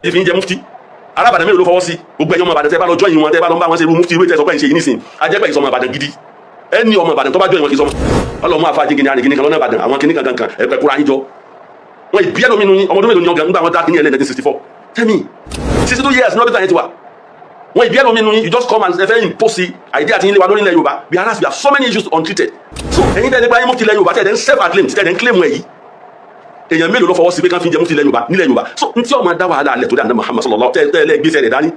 Ìfi ń jẹ mufti arábàdàn, mélòó ló fọwọ́ sí? Gbogbo ẹ̀yọ́ ọmọ Ìbàdàn, tẹ́ bá lọ join wọn, tẹ́ bá lọ ń bá wọn ṣe irú mufti irú ìtẹ́sọ̀ pé ń ṣe yìí nísìn, ajẹ́pẹ́ ìsọmọ Ìbàdàn gidi. Ẹni ọmọ Ìbàdàn tó bá join wọn kì í sọmọ ọlọmọ afa jíngin ní arìngìn kan lọ́nà Ìbàdàn. Àwọn kìnnì kankan kan ẹ̀pẹ̀ kúra yín jọ wọn ìbí ẹlòmínú yín. Ọmọ ọdún mélòó ni ọgàn nígbà wọn dá kìnìyàn lẹ́ 1964? Tell me. 62 years ní ọdún yẹn ti wà. Wọn ìbí ẹlòmínú yín. You just come and ẹ fẹ́ impose idea àti yín lé wa lórí ilẹ̀ Yorùbá. Whereas we have so many issues untreated. So ẹ̀yin tẹ́ nípa yín mufti ilẹ̀ Yorùbá, tẹ́ ẹ̀ ń self acclaim, tẹ́ ẹ̀ ń claim ẹ̀ yìí, èèyàn mélòó ló fọwọ́ sí pé kán fi jẹ mufti ilẹ̀ Yorùbá nílẹ̀ Yorùbá? So n tí ọmọ dá wàhálà alẹ̀ tó dé àná Muhammad sallallahu tẹ́ ẹ lẹ́ gbèsè rẹ̀ dání,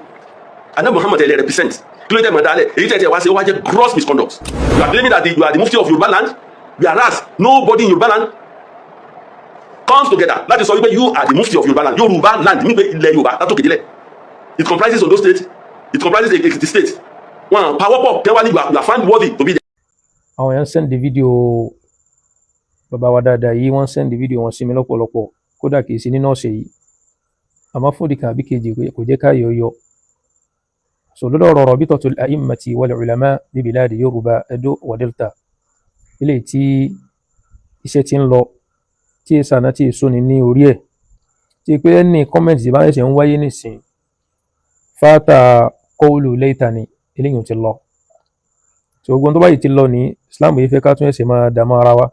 àná Muhammad tẹ́ ẹ lẹ́ represent, kí ló dé mọ̀ dálẹ̀ èyí tẹ́ ẹ wá sí? Ó wá jẹ́ gross misconduct. You are claiming that you are the mufti of Yorùbá land, whereas nobody in Yorùbá land comes together láti sọ wípé you are the mufti of Yorùbá land. Yorùbá land ní pé ilẹ̀ Yorùbá látòkè délẹ̀. It comprises Ondo State, it comprises Ekiti State. Wọn pawọ́pọ̀ kí wọ́n ní you are found worthy to be there. Àwọn èèyàn send fídíò bàbá wa dáadáa yìí, wọ́n send fídíò wọn sí mi lọ́pọ̀lọpọ̀. Kódà kìí sí nínú ọ̀sẹ̀ yìí, àmọ́ fún ìdí kan àbí kejì, kò jẹ́ káyọ̀ yọ. So lọ́dọ̀ ọ̀rọ̀ Rabitatul A'immati wal Ulama bi biladi Yorùbá, Edo wa Delta, eléyìí tí iṣẹ́ ti ń lọ, tí èsì àná tí èso ní ní orí ẹ̀, tí pé ní comment bá ṣẹ̀ṣẹ̀ ń wáyé nísìn, fata qawlu laytani, eléyìí ò ti lọ. So gbogbo tó bá yìí ti lọ ní Islam yìí fẹ́ ká tún ẹ̀sẹ̀ máa dààmú ara wa,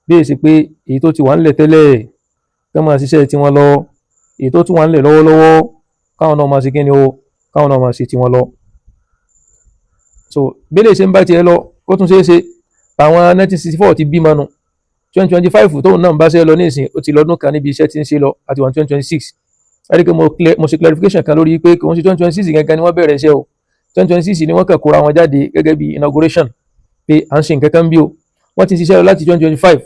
bí èsì pé èyí tó ti wà ńlẹ̀ tẹ́lẹ̀ kí wọ́n máa ṣiṣẹ́ tiwọn lọ, èyí tó tún wà ńlẹ̀ lọ́wọ́lọ́wọ́, káwọn náà máa ṣe kíni o, káwọn náà máa ṣe tiwọn lọ. So bẹ́lẹ̀ ṣe ń bá tiẹ̀ lọ, ó tún ṣeé ṣe àwọn 1964 ti bímọ nu 2025 tóun náà ń bá ṣe lọ ní ìsìn. Ó ti lọ́dún kan níbi iṣẹ́ tí ń ṣe lọ àti wà 2026. Ẹ̀rí pé mo ṣe clarification kan lórí pé kò ń ṣe 2026 gangan ni wọ́n bẹ̀rẹ̀ iṣẹ́ o. 2026 ni wọ́n kàn kóra wọn jáde gẹ́gẹ́ bí inauguration pé à ń ṣe nǹkan kan bí o. Wọ́n ti ṣiṣẹ́ lọ láti 2025,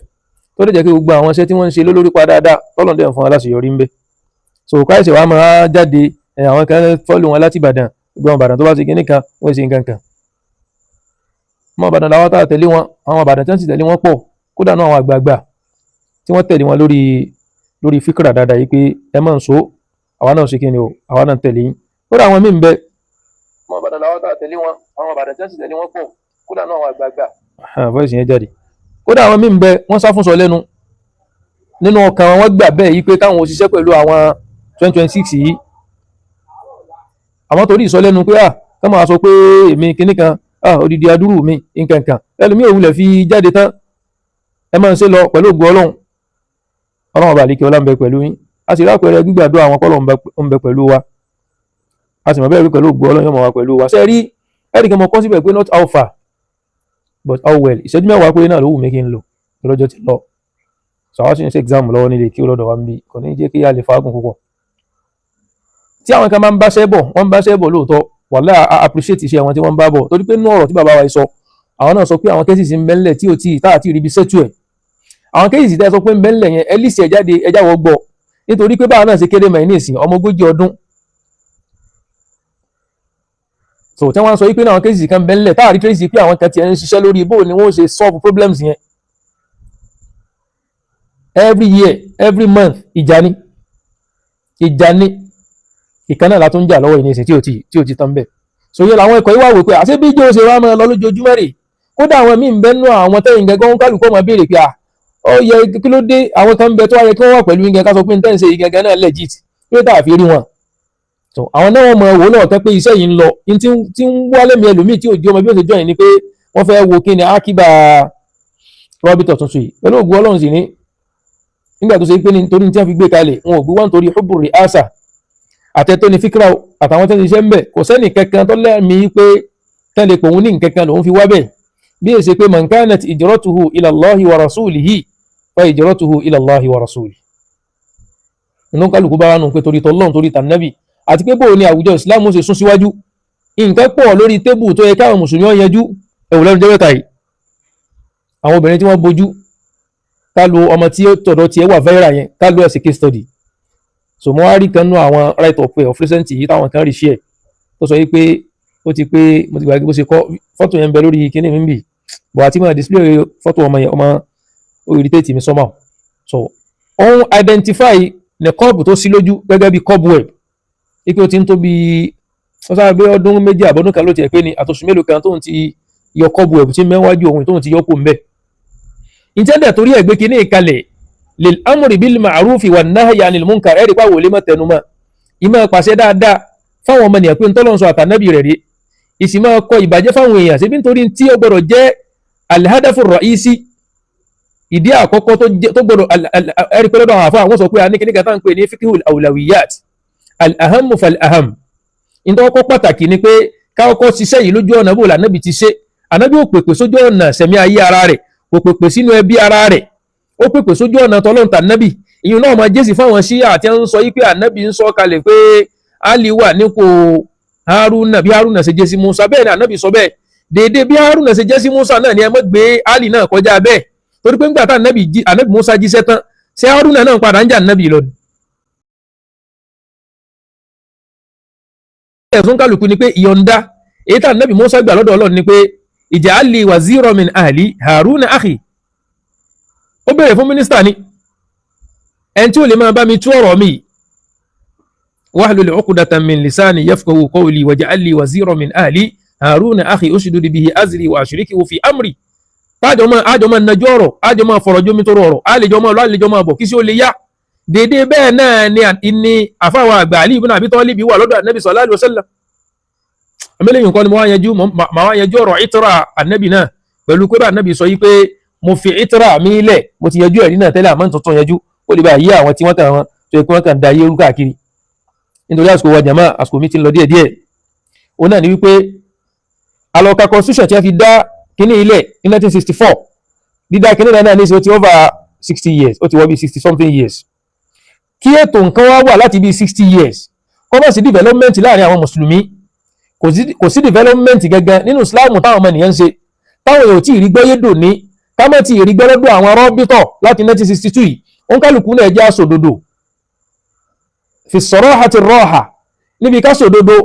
tó lè jẹ́ kí gbogbo àwọn iṣẹ́ tí wọ́n ń ṣe lólórí pa dáadáa, tọ́lọ̀ dẹ̀ fún wọn láṣeyọrí ń bẹ. So káyọ̀sẹ̀ wa máa jáde, àwọn kan follow wọn láti Ìbàdàn, gbogbo àwọn Ìbàdàn tó bá ṣe kíní kan, wọ́n ṣe nǹkan kan. Ọmọ Ìbàdàn làwọn tá a tẹ̀lé wọn. Àwọn Ìbàdàn tí wọ́n sì tẹ̀lé wọn pọ̀, kódà náà àwọn àgbààgbà tí wọ́n tẹ̀lé wọn lórí fíkìrà dáadáa yìí pé ẹ máa ń so àwa náà ṣe kíni o, àwa náà tẹ̀lé yín. Kódà àwọn míì ń bẹ. Ọmọ Ìbàdàn làwọn tá a tẹ̀lé wọn. Àwọn Ìbàdàn tí wọ́n sì tẹ̀lé wọn pọ̀, kódà náà àwọn àgbààgbà. Voice yẹn jáde. Kódà àwọn míì ń bẹ, wọ́n sá fún sọ lẹ́nu, nínú ọkàn wọn gbà bẹ́ẹ̀ yìí pé káwọn òṣìṣẹ́ pẹ̀lú àwọn 2026 yìí, àmọ́ torí ìsọlẹ́nu pé à ká máa sọ pé èmi kinní kan, ah, odidi adúrú mi nǹkan kan, ẹlòmíì òwúlẹ̀ fi jáde tán. Ẹ máa ń ṣe lọ pẹ̀lú ògùn Ọlọ́run. Ọlọ́run ọba àlekè ọlá ń bẹ pẹ̀lú yín. A sì rí àpẹẹrẹ gbígbàdúrà àwọn kọ́lọ̀ ń bẹ pẹ̀lú wa. A sì mọ̀ bẹ́ẹ̀ rí pẹ̀lú ògùn Ọlọ́run yóò máa wà pẹ̀lú wa. Ṣe rí ẹ̀rí kan mọ̀ kọ́ síbẹ̀ pé not how far but how well. Ìṣẹ́jú 10 péré náà ló wù mí kí n lò lọ́jọ́ ti lọ. Sọ àwọn sì ń ṣe exam lọ́wọ́ nílé kí ó lọ́dọ̀ wa ń bí, kò ní jẹ́ kí a lè fagùn púpọ̀. Tí àwọn kan máa ń báṣẹ́ bọ̀, wọ́n ń báṣẹ́ bọ̀ lóòótọ́. Wàhálà, a appreciate iṣẹ́ wọn tí wọ́n ń bá bọ̀, torí pé nínú ọ̀rọ̀ tí bàbá wa sọ, àwọn náà sọ pé àwọn cases ń bẹ́ńlẹ̀ tí ò tí tá àti ríbi settle ẹ̀. Àwọn cases tẹ́ sọ pé ń bẹ́ńlẹ̀ yẹn, ẹ list ẹ̀ jáde, ẹ jáwọ́ gbọ́, nítorí pé báwa náà ṣe kéré mọ̀ ní ìsìn ọmọ 40 ọdún. So tí wọ́n sọ wípé àwọn cases kan bẹ́ńlẹ̀ tá àrí trace pé àwọn kan tiẹ̀ ń ṣiṣẹ́ lórí bó ni wọ́n ṣe solve problems yẹn. Every year, every month, ìjà ni, ìjà ni. Ìkan náà la tún ń jà lọ́wọ́ ìní ìsìn tí ò ti tán bẹ́ẹ̀. So yẹ làwọn ẹ̀kọ́ yìí wá wò pé àṣé bí ijó ṣe wá máa lọ lójoojúmọ́ rè. Kódà àwọn míì ń bẹ nú àwọn tẹ́yìn gẹ́gẹ́ wọn, kálukú máa béèrè pé à ó yẹ kí ló dé, àwọn kan ń bẹ tó wáyé kí wọ́n wà pẹ̀lú yín, ká sọ pé n tẹ́ ń ṣe yìí gẹ́gẹ́ náà legit, kí ló tà fi rí wọn. So àwọn náà wọ́n mọ wò náà tẹ́ pé iṣẹ́ yìí ń lọ tí ń wálé mi. Ẹlòmíì tí ò di ọmọ bí ó ṣe join ni pé wọ́n fẹ́ wo kí ni ákíbà rọ́bìtọ̀ tuntun yìí. Pẹ̀lú ògùn Ọlọ́run sì ní, nígbà tó ṣe pé nítorí tí wọ́n fi gbé kalẹ̀, wọn ò gbé wọn nítorí hubbu ri'asa àtẹ̀tọ́ ni fíkra àtàwọn tó ń ṣiṣẹ́ ń bẹ̀. Kò sẹ́nì kankan tó lẹ́mìí pé tẹ́lẹ̀ pé òun ní nǹkan kan lòun fi wá bẹ̀, bí èsì pé man kanat hijratuhu ila Allahi wa rasulihi fa hijratuhu ila Allahi wa rasulihi. Inú kálukú bá wà nù pé torí tọ́lọ́run, torí tànàbì, àti pé bóò ni àwùjọ ìsìláàmù ṣe sún síwájú. Nǹkan pọ̀ lórí table tó yẹ káwọn mùsùlùmí ó yanjú. Ẹ̀wù lẹ́nu jẹ́ mẹ́ta yìí, àwọn obìnrin tí wọ́n bojú, ká lo ọmọ tí ó tọ̀dọ̀ tiẹ̀ wà viral yẹn, ká lo ẹ̀sìn case study. So mo wá rí kan nú àwọn write up of recent yìí táwọn kan rí share, tó sọ yìí pé ó ti pé, mo ti gbàgbé bó ṣe kọ́ fọ́tò yẹn ń bẹ lórí kíní mi ń bì bọ̀ àti máa display fọ́tò ọmọ yẹn, ọmọ ó irritate mi somehow. So òun identify niqab tó sí lójú gẹ́gẹ́ bí cobweb, ike ó ti ń tó bí wọ́n sábà bí ọdún 2 àbọ̀dún kan ló tiẹ̀ pé ní àtòṣù mélòó kan tóun ti yọ cobweb tí mẹ́wájú òun, tóun ti yọ kó ń bẹ̀. Ìtẹ́ndẹ̀ torí ẹ̀ gbé kíní ìkalẹ̀ lil amri bil ma'rufi wan nahyi anil munkar, ẹ̀rí pàwọ̀ lè má tẹnu mọ́. Ìmọ̀ pàṣẹ dáadáa fáwọn ọmọnìyàn pé ntọ́lọ́run sọ àtànábì rẹ̀ rí, ìsì máa kọ ìbàjẹ́ fáwọn èèyàn, ṣebí nítorí tí ó gbọdọ̀ jẹ́ alhadafu ra'isi, ìdí àkọ́kọ́ tó gbọdọ̀ ẹ̀rí pé lọ́dọ̀ àwọn àfáà wọ́n sọ pé a ní kíníkà tá ń pè ní fiqhul awlawiyat, al-ahammu fal-aham. Ìtọ́kọ́ pàtàkì ni pé káwọ́kọ́ ṣiṣẹ́ yìí lójú ọ̀nà bóòlù ànábì ti ṣe. Ànábì ò pèpè sójú ọ̀nà sẹ̀mí ayé ara rẹ̀, kò pèpè sínú ẹbí ara rẹ̀, ó pèpè sójú ọ̀nà tọlọ́run tànábì. Ìyún náà máa jésì fáwọn ṣíyà àti ń sọ yí pé ànábì ń sọ kalẹ̀ pé Ali wà nípò Haruna bí Haruna ṣe jẹ́ sí Musa. Bẹ́ẹ̀ ni ànábì sọ bẹ́ẹ̀, déédéé bí Haruna ṣe jẹ́ sí Musa náà ni ẹ mọ́ gbé Ali náà kọjá bẹ́ẹ̀, torí pé ńgbà tá ànábì Musa jíṣẹ́ tán, ṣé Haruna náà padà ń jà ànábì lọ ni. Ẹ̀sùn kálukú ni pé ìyọ̀ǹda èyí tá ànábì Musa gbà lọ́dọ̀ Ọlọ́run ni pé ij'alli wazira min ahli Haruna akhi. Ó béèrè fún mínísítà ni, ẹni tí ó lè máa bá mi tú ọ̀rọ̀ mi. Wahlul uqdatan min lisani yafqahu qawli waj'alli wazira min ahli Haruna akhi ushdud bihi azri wa ashrikhu fi amri. Tájọ máa najú ọ̀rọ̀, ájọ máa fọ̀rọ̀ jómi tó rọrọ̀, àlejò máa lọ, àlejò máa bọ̀, kí sí ó lè yá. Dédé bẹ́ẹ̀ náà ni àfáwà àgbà Ali ibn Abi Talib wà lọ́dọ̀ Ànábì sallallahu alaihi wasallam. Àmẹ́lẹ́yìn nǹkan ni mo wá yanjú ọ̀rọ̀ ìtura Ànábì náà pẹ̀lú pé bá Ànábì sọ yí pé mo fi ìtura mi lẹ̀, mo ti yanjú ẹ̀rí náà tẹ́lẹ̀, àmọ́ tuntun yanjú ó lè bá yí àwọn tí wọ́n kàn wọ́n tó yẹ kí wọ́n kàn da ayé rú káàkiri. Nítorí àsìkò wa jàmá, àsìkò mi ti ń lọ díẹ̀díẹ̀. Òun náà ni wípé alọ́ka constitution tí wọ́n fi dá kíní ilẹ̀ ní 1964, dídá kíní náà ní ó ti over 60 years, ó ti wọ́ bí 60 something years. Kí ètò nǹkan wá wà láti bí 60 years, kó má sí development láàrin àwọn mùsùlùmí, kò sí development gẹ́gẹ́ nínú Islam táwọn ọmọ ènìyàn ń ṣe, táwọn èèyàn tí ì rí gbọ́yé dò ní, ká má tí ì rí gbọ́lọ́dọ̀ àwọn rọ́bítọ̀ láti 1962 yìí. Òǹkálùkù náà jẹ́ aṣòdodo fi sarahati raha, níbi ká ṣòdodo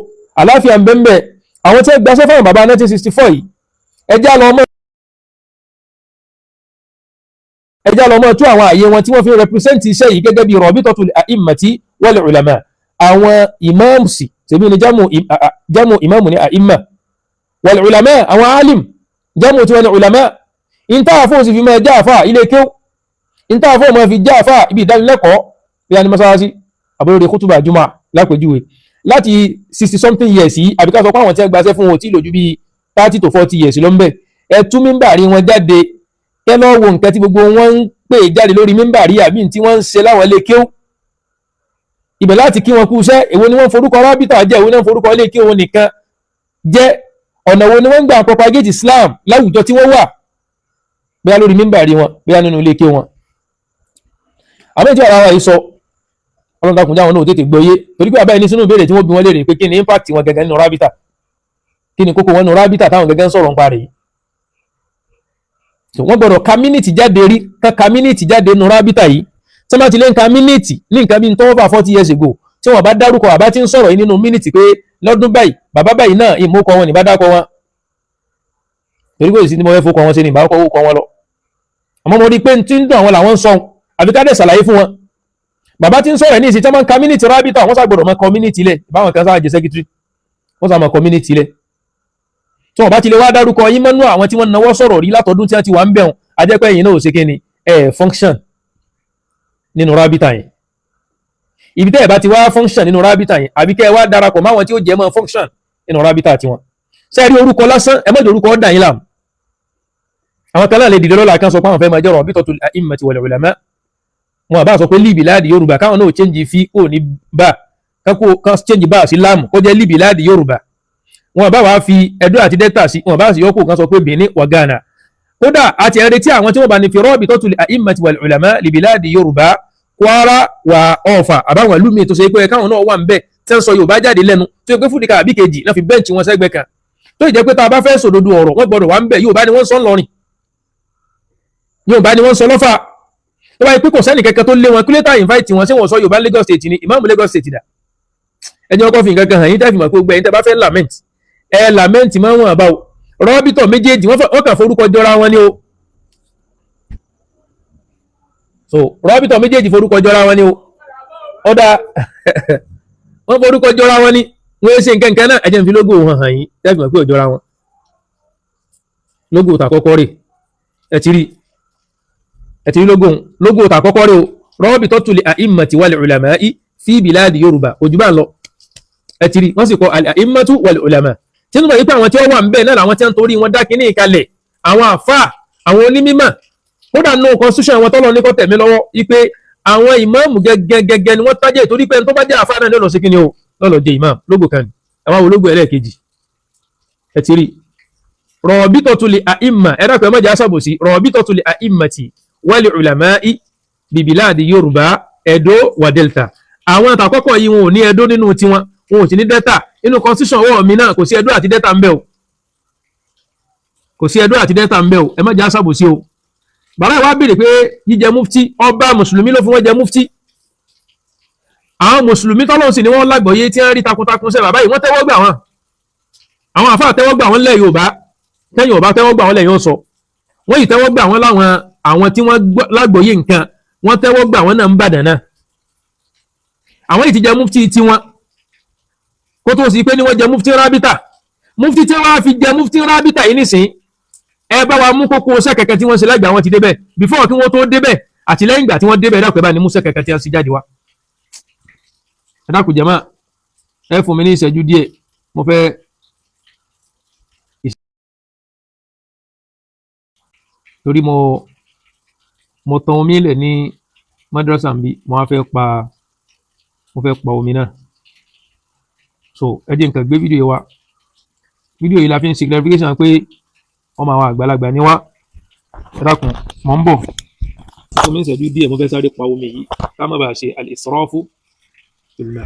àláfíà ń bẹ́ńbẹ́. Àwọn tí ẹ gbaṣẹ́ fáwọn bàbá 1964 yìí, ẹjá lọ mọ́ tú àwọn àyè wọn tí wọ́n fi represent iṣẹ́ yìí gẹ́gẹ́ bí rabitatul a'immati wal ulama. Àwọn ìmáàmùsì tèmi ni jámù ìmáàmù ní àìmà, wal ulama àwọn alim jámù tí wọ́n ní ulama. Ìntàfọ́ sì fi máa jáfà ilé kéw, ìntàfọ́ máa fi jáfà ibi ìdánilẹ́kọ̀ọ́ bí a ní mọ́sálásí àbúrò kútùbà jùmọ̀ lápèjúwe láti 60 something years yìí, àbíká sọ pé àwọn tí wọ́n gbaṣẹ́ fún wọn tí lò ju bí 30 to 40 years ló ń bẹ̀. Ẹ tú mímbàrí wọn jáde, kẹ́ lọ́ wo nǹkan tí gbogbo wọn ń pè jáde lórí mímbàrí àbí tí wọ́n ń ṣe láwọn ilé kéw. Ibẹ̀ láti kí wọn kú iṣẹ́. Èwo ni wọ́n forúkọ rábítà jẹ́, èwo ni wọ́n forúkọ ilé kéw wọn nìkan jẹ́, ọ̀nà wo ni wọ́n ń gbà propagate Islam láwùjọ tí wọ́n wà, bóyá lórí mímbàrí wọn, bóyá nínú ilé kéw wọn. Àmọ́ ìjọba ara wa yìí sọ, Ọlọ́run dákun jáwọn náà tètè gbọ́yé, torí pé àbáyé ní sínú ìbéèrè tí wọ́n bí wọ́n léèrè pé kí ni impact wọn gẹ́gẹ́ nínú rábítà, kí ni kókó wọn nínú rábítà táwọn gẹ́gẹ́ ń sọ̀rọ̀ ń parí. So wọ́n gbọ́dọ̀ ka mínítì jáde rí, ká mínítì jáde nínú rábítà yìí. Tí wọ́n ti lé ń ka mínítì ní nǹkan bí n tó over 40 years ago, tí wọ́n bá dárúkọ bàbá tí ń sọ̀rọ̀ yìí nínú mínítì pé lọ́dún báyìí bàbá báyìí náà ìmúkọ wọn ní bá dákọ wọn, torí kò sí ní mo fẹ́ fọkọ wọn ṣe ní ìbá kọ́ kọ́ wọn lọ. Àmọ́ mo rí i pé tí ń dùn àwọn làwọn ń sọ, àbí ká dẹ̀ ṣàlàyé fún wọn. Bàbá tí ń sọ̀rọ̀ ní ìsìn tí wọ́n máa ń ka mínítì rábítà, wọ́n ṣàgbọ́dọ̀ máa community lẹ̀, báwọn kan sáà jẹ́ secretary, wọ́n sá máa community lẹ̀. Tí wọ́n bá ti lè wá dárúkọ yín mọ́nú àwọn tí wọ́n nawọ́ sọ̀rọ̀ rí látọdún tí wọ́n ti wà ń bẹ̀rùn, ajẹ́pẹ́ yìí náà ò ṣe kí ni ẹ̀ function nínú rábítà yẹn. Ibi tẹ́ ẹ̀ bá ti wá function nínú rábítà yẹn, àbí kẹ́ ẹ wá darapọ̀ máwọn tí ó jẹ́ mọ́ function nínú rábítà tiwọn. Ṣé rí orúkọ lásán, ẹ má jẹ́ orúkọ ọ̀dà yín làm. Àwọn kan náà lè dìde lọ́la kan sọ pé àwọn fẹ́ máa jẹ́ rabitatul a'immati wal ulama. Wọn àbá sọ pé líbìláàdì Yorùbá, káwọn náà change fi kò ní bá kan change bá sí láàmù kó jẹ́ líbìláàdì Yorùbá. Wọn àbá wàá fi Ẹdó àti Delta sí, wọn àbá sì yọkù kan sọ pé Benin wà Ghana. Kódà àti ẹ̀rẹ́ tí àwọn tí wọ́n bá ní fi rabitatul a'immati wal ulama líbìláàdì Yorùbá, Kwara wà Ọ̀fà àbáwọn ìlú míì tó ṣe pé káwọn náà wà ń bẹ̀ tẹ́ ń sọ Yorùbá jáde lẹ́nu, tó yẹ pé fúdìkà àbí kejì náà fi bẹ́ǹchì wọn sẹ́gbẹ́ kan, tó jẹ́ pé tá a bá fẹ́ sòdodo ọ̀rọ̀ wọ́n gbọ́dọ̀ wà ń bẹ̀. Yorùbá ni wọ́n sọ ńlọrin, Yorùbá ni wọ́n sọ lọ́fà. Tó bá yẹ pé kò sẹ́nì kankan tó lé wọn, kílẹ̀tà invite wọn, ṣé wọ́n sọ Yorùbá Lagos State ni? Ìmáàmù Lagos State dà? Ẹni ọkọ̀ fi nǹkan kan hàn yín tẹ́fì mọ̀ pé gbogbo ẹ̀yin tẹ́ bá fẹ́ lament, ẹ lament máa ń wọ̀n àbáwò. Rọ́bìtọ̀ méjèèjì wọ́n kàn forúkọ jọra wọn ni o. So rọ́bìtọ̀ méjèèjì forúkọ jọra wọn ni o. Ọ̀dà wọ́n forúkọ jọra wọn ni, wọ́n ṣe nǹkan kan náà. Ẹ jẹ́ n fi lógò hàn hàn yín tẹ́fì mọ̀ pé ò jọra wọn. Lógò tàkọ́kọ́ rè, ẹ ti rí, ẹ ti rí lógò tàkọ́kọ́ rè o, rabitatul a'immati wal ulama'i Fi biladi Yorùbá ojú bá ń lọ. Ẹ ti rí, wọ́n sì kọ al-a'immatu wal ulama, tí wọ́n yí pé àwọn tí wọ́n wà ń bẹ̀ náà làwọn tí wọ́n torí wọn dá kínní ìkalẹ̀, àwọn àfà, àwọn onímímọ̀. Kódà nù constitution àwọn tọ́lọ ní kọ́ tẹ̀mí lọ́wọ́ wípé àwọn ìmáàmù gẹ́gẹ́gẹ́gẹ́ ni wọ́n tájẹ́, torí pé ẹni tó bá jẹ́ àfà náà ní ọ̀nà sí kíni o lọ́lọ́ jẹ́ ìmáàmù. Lógo kan ni àwọn ológo ẹlẹ́ẹ̀kejì. Ẹ ti rí rọ̀bítọ̀tù àìmà. Ẹ dákun, ẹ má jẹ́ àṣàbòsí. Rọ̀bítọ̀tù a'immati wal ulama'i bibiladi Yorùbá, Ẹdó wà Delta. Àwọn àtàkọ́kọ́ yìí, wọn ò ní Ẹdó nínú tiwọn, wọn ò sì ní Delta nínú constitution. Ọwọ́ mi náà, kò sí Ẹdó àti Delta ń bẹ o, kò sí Ẹdó àti Delta ń bẹ o. Ẹ má jẹ́ àṣàbòsí o. Bàbá ìwà béèrè pé jíjẹ mufti, ọba mùsùlùmí ló fún wọn jẹ mufti. Àwọn mùsùlùmí tọ́lọ́hun sì ni wọ́n lágbọ̀ọ́yé tí wọ́n rí takuntakun sẹ́ bàbá yìí, wọ́n tẹ́wọ́ gbà wọ́n. Àwọn àfáà tẹ́wọ́ gbà wọ́n lẹ̀ Yorùbá, tẹ́yìn ọba tẹ́wọ́ gbà wọ́n lẹ́yìn ọ̀sọ̀ wọ́n yìí tẹ́wọ́ gbà wọ́n láwọn àwọn tí wọ́n lágbọ̀ọ́yé nǹkan, wọ́n tẹ́wọ́ gbà wọ́n náà ń bàdàn náà. Àwọn yìí ti jẹ mufti tiwọn kó tó sì pé ní wọ́n jẹ mufti rábítà. Mufti tí wọ́n á fi jẹ mufti rábítà yìí nísìn, ẹ bá wa mú kókó iṣẹ́ kẹ̀kẹ́ tí wọ́n ṣe lágbà wọn ti débẹ̀, before kí wọ́n tó débẹ̀ àti lẹ́yìn ìgbà tí wọ́n débẹ̀. Dákun, ẹ bá ní mú iṣẹ́ kẹ̀kẹ́ tí wọ́n ṣe jáde wá. Ẹ dákun jàmáà, ẹ fún mi ní ìṣẹ́jú díẹ̀, mo fẹ́ torí mo tan omi lẹ̀ ní madrasa ń bí, mo wá fẹ́ pa, mo fẹ́ pa omi náà. So ẹ jẹ́ nǹkan gbé fídíò yìí wá. Fídíò yìí la fi ń ṣe clarification pé ọmọ àwọn àgbàlagbà ni wá. Ẹ dákun, mò ń bọ̀, fún mi ní ìṣẹ́jú díẹ̀, mo fẹ́ sáré pa omi yìí ká má bàa ṣe al-israfu fil ma.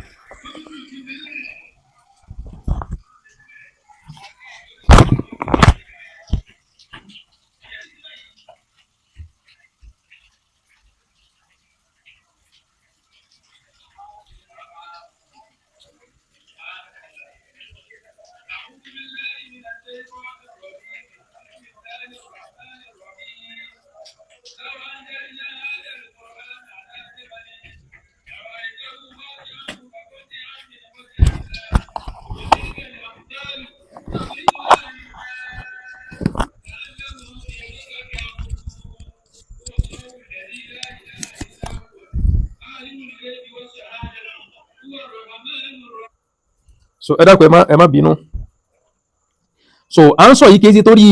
أعوذ بالله من الشيطان الرجيم. بسم الله الرحمن الرحيم. لو أنزلنا هذا القرآن على جبل لرأيته خاشعا متصدعا من خشية الله. وتلك الأمثال نضربها للناس لعلهم يتفكرون. هو الله الذي لا إله إلا هو، عالم الغيب والشهادة، هو الرحمن الرحيم. So ẹ dákun, ẹ má bínú. So à ń sọ yìí kì í ṣe torí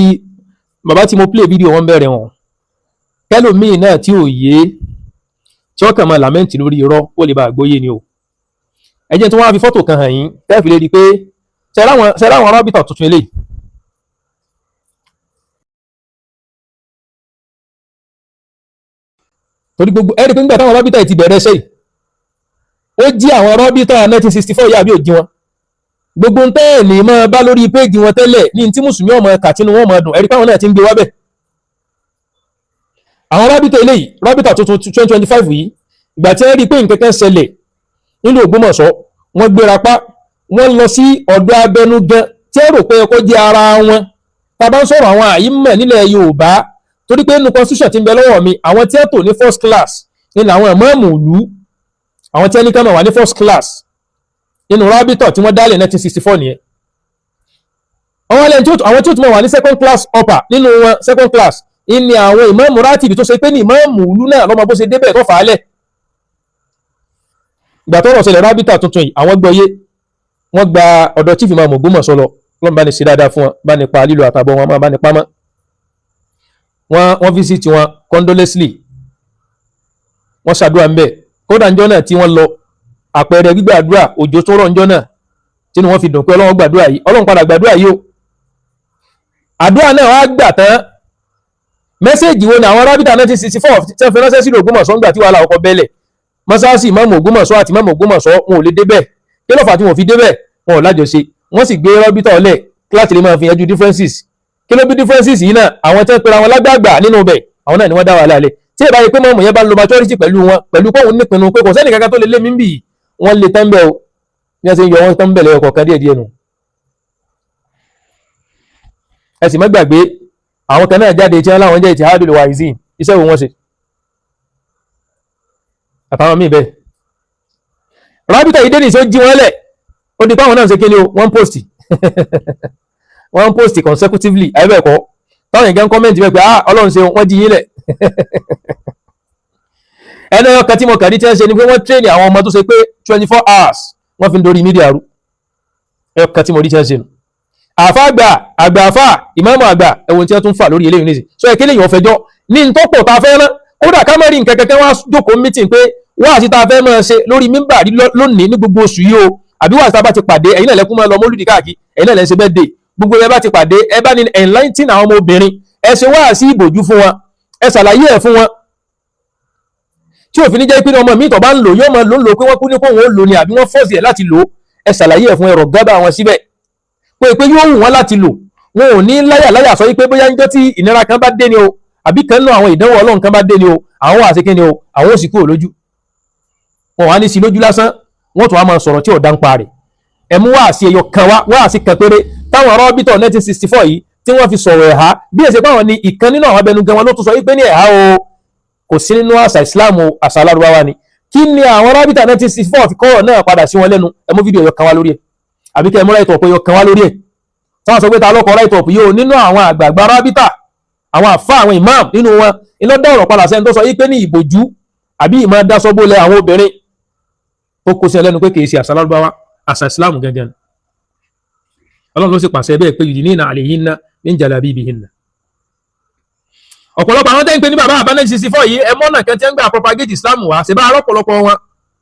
bàbá tí mo play video wọn bẹ̀rẹ̀ wọn, kẹlòmíì náà tí ò yé, tí ó kàn máa lament lórí irọ́, ó lè bá àgbóyé ni o. Ẹ jẹ́ tí wọ́n á fi fọ́tò kan hàn yín tẹ́ fi lè rí i pé ṣe ráwọn rábìtà tuntun eléyìí. Torí gbogbo ẹ rí i pé nígbà táwọn rábìtà yìí ti bẹ̀rẹ̀ ṣe yìí, ó jí àwọn rábìtà 1964 yà bí ò jí wọn. Gbogbo ń tẹ́ ẹ̀ ní máa bá lórí péèjì wọn tẹ́lẹ̀ ní tí mùsùlùmí ọmọ ẹ̀ka tínú wọn máa dùn, ẹ̀rí káwọn náà ti ń gbé wábẹ̀. Àwọn rábìtà eléyìí, rábìtà tuntun 2025 yìí, ìgbà tí wọ́n rí i pé nǹkan kan ṣẹlẹ̀ nílùú Ògbómọ̀ṣọ́, wọ́n gbéra pa, wọ́n lọ sí ọ̀dọ̀ abẹnugan tí ẹ rò pé ẹkọ jẹ́ ara wọn. Tá a bá ń sọ̀rọ̀ àwọn àyímọ̀ nílẹ̀ Yorùbá, torí pé nínú constitution tí ń bẹ lọ́wọ́ mi, àwọn tí ẹ tò ní first class ní làwọn ìmáàmù ìlú, àwọn tí ẹ ní ká máa wà ní first class nínú rábìtọ̀ tí wọ́n dálẹ̀ 1964 nìyẹn. Àwọn ẹlẹ́ni àwọn tí ó tún máa wà ní second class upper nínú wọn, second class ní àwọn ìmáàmù rátìbì tó ṣe pé ní ìmáàmù ìlú náà lọ́mọ bó ṣe débẹ̀ tó fà á lẹ̀. Ìgbà tọ́rọ̀ ṣẹlẹ̀, rábìtà tuntun yìí, àwọn gbọ́yé, wọ́n gba ọ̀dọ̀ chief imam Ògbómọ̀ṣọ́ lọ. Lọ́n bá ní ṣe dáadáa fún wọn, bá ní pa lílo àtàbọ̀ wọn, máa bá ní pamọ́ wọ́n visit wọn condolencely, wọ́n ṣàdúrà ńbẹ̀. Kódà ńjọ́ náà tí wọ́n lọ, àpẹẹrẹ gbígbàdúrà, òjò tó rọ̀ ńjọ́ náà, tínú wọn fi dùn pé Ọlọ́run gbàdúrà yìí. Ọlọ́run padà gbàdúrà yìí o. Àdúrà náà wá gbà tán. Message wo ni àwọn rábìtà 1964 tí wọ́n fi ránṣẹ́ sílùú Ògbómọ̀ṣọ́ ńgbà tí wàhálà ọkọ̀ bẹ́lẹ̀? Mọ́sáàsì ìmáàmù Ògbómọ̀ṣọ́ àti ìmáàmù Ògbómọ̀ṣọ́, wọn ò lè débẹ̀. Kí ló fà tí wọn ò fi débẹ̀? Wọn ò lájọṣe. Wọ́n sì gbé rábìtà ọ̀lẹ̀ láti lè máa fi yanjú differences. Kí ló bí differences yìí náà? Àwọn tí wọ́n pera wọn lágbàgbà nínú ibẹ̀, àwọn náà ni wọ́n dá wàhálà lẹ̀. Tí ìbá yẹ pé mọ́mù yẹn bá ń lo maturity pẹ̀lú wọn, pẹ̀lú pé òun nípinnu pé kò sẹ́ni kankan tó lè lé mi ń bì í, wọ́n lè tán bẹ́ẹ̀ o. Bí wọ́n ṣe ń yọ wọ́n tán bẹ́ẹ̀ lẹ́yọ kọ̀ọ̀kan díẹ̀ díẹ̀ nù. Ẹ sì má gbàgbé, àwọn kan náà jáde tí wọ́n láwọn jẹ́ Ittihadul Waizin. Iṣẹ́ wo wọ́n ṣe àtàwọn míì bẹ́ẹ̀? Rábìtà yìí dé nìṣó jí wọn lẹ̀, ó di páwọn náà ṣe kíni o, wọ́n post, wọ́n post consecutively àyẹ̀bẹ̀kọ́, táwọn èèyàn comment bẹ́ẹ̀ pé, "Ah, Ọlọ́run ṣe, wọ́n jí yín lẹ̀." Ẹnu ẹyọ kan tí mo kàn ní tí wọ́n ṣe ni pé wọ́n train àwọn ọmọ tó ṣe pé 24 hours wọ́n fi ń dorí media rú. Ẹyọ kan tí mo rí tí wọ́n ṣe nù. Àfa àgbà, àgbà àfa, ìmáàmù àgbà, ẹ̀wọ̀n tí wọ́n tún fà lórí eléyìí nísìn sọ ẹ̀kí lèyìn ọ̀fẹ́jọ́ ní ntọ́pọ̀ tá a fẹ́ rán. Kódà ká má rí nǹkan kankan, wá jókòó meeting pé wá àti tá a fẹ́ máa ṣe lórí mímbàrí lónìí ní gbogbo oṣù yìí o, àbí wá àti tá a bá ti pàdé, ẹ̀yin náà lẹ́kún máa lọ mọ́lúdì káàkiri, ẹ̀yin náà lẹ́ ń ṣe birthday, gbogbo ẹ bá ti pàdé, ẹ bá ní enlighten àwọn ọmọ obìnrin, ẹ ṣe wá sí ìbòjú fún wọn, ẹ ṣàlàyé ẹ̀ fún wọn, tí òfin ní jẹ́ pé ọmọ mi tó bá ń lò yóò máa lò ń lò pé wọ́n kú ní kóhun ó lò ní, àbí wọ́n force ẹ̀ láti lò ó. Ẹ ṣàlàyé ẹ̀ fún ẹ̀rọ gábà wọn síbẹ̀ pé yóò wù wọ́n láti lò, wọn ò ní láyà láyà sọ wípé bóyá níjọ́ tí ìnira kan bá dé ni o, àbí kan náà àwọn ìdánwò Ọlọ́run kan bá dé ni o, àwọn wà sí kí ni o, àwọn ò sì kúrò lójú wọn, wà ní sí lójú lásán, wọn tún wá máa sọ̀rọ̀ tí ò dáńpa rẹ̀. Ẹ mú wáàsí ẹyọ kan wá, wáàsí kan péré táwọn rọ́bìtọ̀ 1964 yìí tí wọ́n fi sọ̀rọ̀ ẹ̀há, bí èsì pàwọn ni ìkan nínú àwọn abẹnugan wọn ló tún sọ wípé ní ẹ̀há o, kò sí nínú àṣà Islam o, àṣà alárúbáwá ni. Kí ni àwọn rọ́bìtà 1964 fi kọ́rọ̀ náà padà sí wọn lẹ́nu? Ẹ mú fídíò ẹyọ kan wá lórí ẹ̀, àbí kẹ́ ẹ mú write-up ẹyọ kan wá lórí ẹ̀ táwọn sọ pé ta lọ́kọ̀ write-up yìí o nínú àwọn àgbààgbà rábítà, àwọn àfa, àwọn imam nínú wọn, iná dá ọ̀rọ̀ padà sẹ́ni tó sọ yìí pé ní ìbòjú àbí ìmọ̀ dasọ́bólẹ̀ àwọn obìnrin ó kó sí ẹlẹ́nu pé kìí ṣe àṣà lárúbáwá, àṣà Islam gangan. Ọlọ́run ló sì pàṣẹ bẹ́ẹ̀ pé yudinina alayhinna min jalabibihinna. Ọ̀pọ̀lọpọ̀ àwọn tẹ́ ń pè ní bàbá àbá 1964 yìí, ẹ mọ́nà kan tí ń gbà propagate Islam wá ṣe bá arọ́pọ̀lọpọ̀ wọn,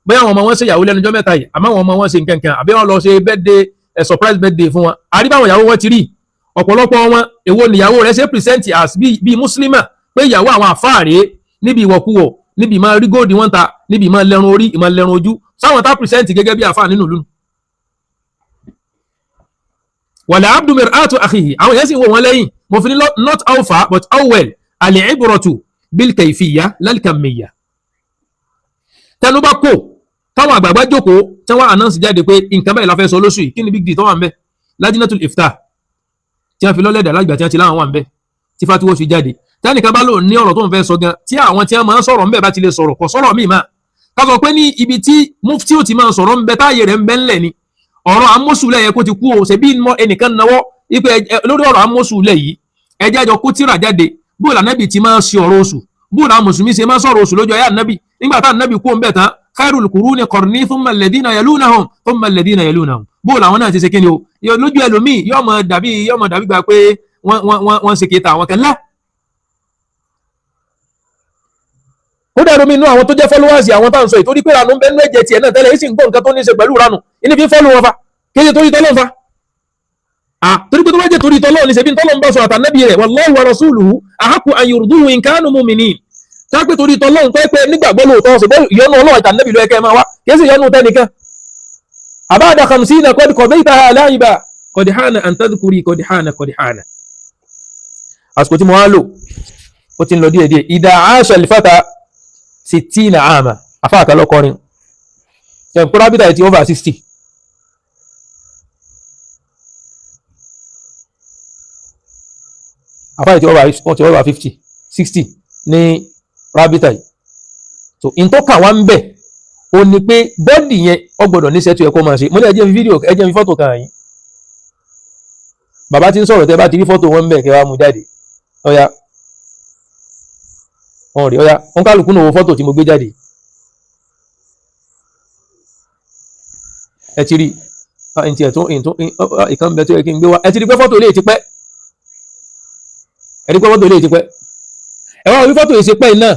bóyá àwọn ọmọ wọn ṣe ìyàwó lẹ́nujọ́ mẹ́ta yìí, àmọ́ àwọn ọmọ wọn ṣe nǹkan kan, àbí wọn lọ ṣe birthday, surprise birthday fún wọn, àríbáwọn ìyàwó wọn ti rí ọ̀pọ̀lọpọ̀ wọn. Èwo níyàwó rẹ̀ ṣe present as bíi mùsùlùmá pé ìyàwó àwọn àfáàrè níbi ìwọ̀kuwọ̀, níbi ìmọ̀ rí góòdì wọn ta, níbi ìmọ̀ lẹ́run orí, ìmọ̀ lẹ́run ojú, sáwọn tá present gẹ́gẹ́ bí àfáà nínú ìlú? Wal abdu mir'atu akhihi. Àwọn yẹn sì ń wò wọ́n lẹ́yìn. Mo fi ní not how far but how well, al-ibratu bil kayfiyya lal kamiyya. Tẹnu bá kò táwọn àgbààgbà jókòó tí wọ́n announce jáde pé nǹkan báyìí la fẹ́ sọ lóṣù yìí, kí ni big deal tó wà ń bẹ? Lajnatul ifta tí wọ́n fi lọ́lẹ̀ dà lágbà tí wọ́n ti láwọn wà ń bẹ, tí fatiwo fi jáde, tẹ́nìkan bá lò ní ọ̀rọ̀ tó ń fẹ́ sọ gan, tí àwọn tí wọ́n máa ń sọ̀rọ̀ ńbẹ bá ti lè sọ̀rọ̀, kò sọ̀rọ̀ míì máa ká sọ pé ní ibi tí mufti ò ti máa sọ̀rọ̀ ńbẹ, táyé rẹ̀ ńbẹ ńlẹ̀ ni ọ̀rọ̀ amósùlẹ̀ yẹ kó ti kú o. Ṣebí ẹnìkan náwó ipe lórí ọ̀rọ̀ amósùlẹ̀ yìí, ẹjẹ́ àjọ kó tíra jáde, bóòlù ànábì ti máa ń ṣe ọ̀rọ̀ oṣù, bóòlù àwọn mùsùlùmí ṣe máa ń sọ̀rọ̀ oṣù lójú ayé ànábì nígbà tá ànábì kú ńbẹ tán, khairul quruni qarni thumma alladhina yalunahum thumma alladhina yalunahum, bóòlù àwọn náà ti ṣe kíni o. Lójú ẹlòmíì yóò mọ dàbí gba pé wọ́n ṣe kéta àwọn kan lá. Kódà ẹlòmíì inú àwọn tó jẹ́ followers àwọn táwọn sọ ìtorí pé ìranù ń bẹ nínú ẹ̀jẹ̀ tiẹ̀ náà tẹ́lẹ̀, èyí sì ń gbọ́ nǹkan tó ní í ṣe pẹ̀lú ìranù ìní fi ń follow wọn fa, kí ṣe torí tọ́lọ́ fa. Torí pé tó bá jẹ́ torí tọ́lọ́ ní ṣe bí tọ́lọ́ ń bá sọ àtànẹ́bí rẹ̀, wallahu wa rasuluhu ahaqqu an yurduhu in kanu mu'minin. Tá pé torí tọ́lọ́ ń pẹ́ pé nígbàgbọ́ lóòótọ́ ṣe bọ́ ìyọnu Ọlọ́run àtànẹ́bí ló yẹ kẹ́ máa wá, kì í sì yọnu tẹ́nìkan. Àbáàdà khamsina qad qadaytaha la'iba qad hana an tadhkuri qad hana qad hana. Àsìkò tí mo wá lò ó ti ń lọ díẹ̀díẹ̀. Idha 'asha al-fata sittina 'ama, afáàkà lọ́kọrin ṣẹ̀kúrábìtà ti over 60. Àfáà ti over, wọ́n ti over 50, 60 ní rábítà yìí. So in tó kà wá ń bẹ̀ ó ní pé body yẹn ó gbọ́dọ̀ níṣẹ́ tó yẹ kó máa ṣe. Mo ní ẹ jẹ́ fi fídíò, ẹ jẹ́ fi fọ́tò kan yín. Bàbá tí ń sọ̀rọ̀, tẹ́ bá ti rí fọ́tò wọn ń bẹ̀, kẹ́ wá mú jáde. Ọ̀ya, wọn rí. Ọ̀ya, wọn kálukú náà wo fọ́tò tí mo gbé jáde. Ẹ ti rí ntí ẹ̀ tó ìkan bẹ tó yẹ kí n gbé wá. Ẹ ti rí pé fọ́tò ilé ti pẹ́. Ẹ rí pé fọ́tò ilé ti pẹ́. Ẹ wá wí fọ́tò yìí ṣe pẹ́ yìí náà.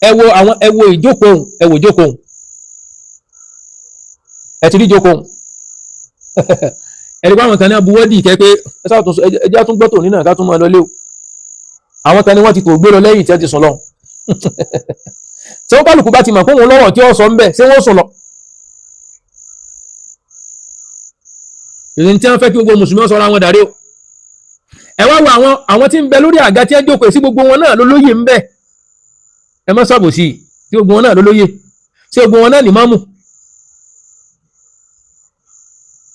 Ẹ wo àwọn, ẹ wo ìjókòó, ẹ wo ìjókòó. Ẹ ti rí ìjókòó. Ẹ rí pé àwọn kan ní abuwọ́dì kẹ́ pé ẹ sáà tún ẹ jẹ́ àtúngbọ́ tòní náà ká tún máa lọ lé o. Àwọn kan ní wọ́n ti tò gbé lọ lẹ́yìn tí wọ́n ti sùn lọ. Tí wọ́n kálukú bá ti mọ̀ pé òun lọ́rọ̀ tí ó sọ ń bẹ̀, ṣé wọ́n sùn lọ? Ìrìn tí wọ́n fẹ́ kí gbogbo mùsùlùmí sọ̀rọ̀ àwọn dàrí o. Ẹ wá wo àwọn tí ń bẹ lórí àga tí ẹ jókòó sí, gbogbo wọn náà ló lóye ń bẹ. Ẹ má ṣàbòsí, tí gbogbo wọn náà ló lóye, tí gbogbo wọn náà ní mámù.